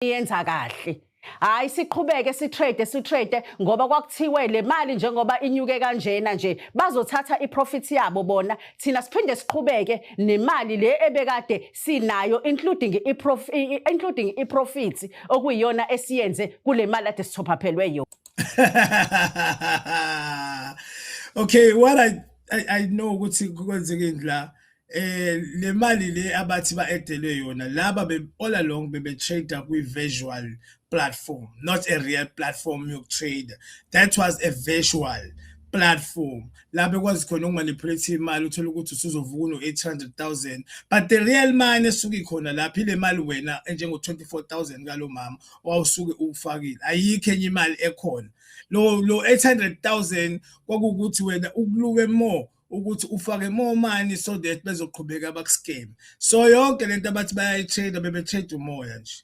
Yenza kahle. Hayi, siqhubeke sitrade, sitrade, ngoba kwakuthiwe le mali njengoba inyuke kanjena nje bazothatha iprofit yabo bona, thina siphinde siqhubeke nemali le ebekade sinayo, including iprofit okuyiyona esiyenze kule mali ade sithophaphelwe yona. Okay, what I know ukuthi kwenzeke la, le mali le abathi ba-addelwe yona laba, be all along bebe trade kwi virtual platform, not a real platform yokutrade. That was a virtual platform la bekwazi khona ukumanipulate imali, uthole ukuthi usuzovuka uno 800,000, but the real money esuke ikhona lapha ile mali wena enjengo 24,000 kalo mama owawusuke ufakile. Ayikho enye imali ekhona. Lo 800,000 kwakukuthi wena ukuluke more ukuthi ufake more money so that bezoqhubeka bakuscam. So yonke lento abathi bayayitrade, bebe trade umoya nje.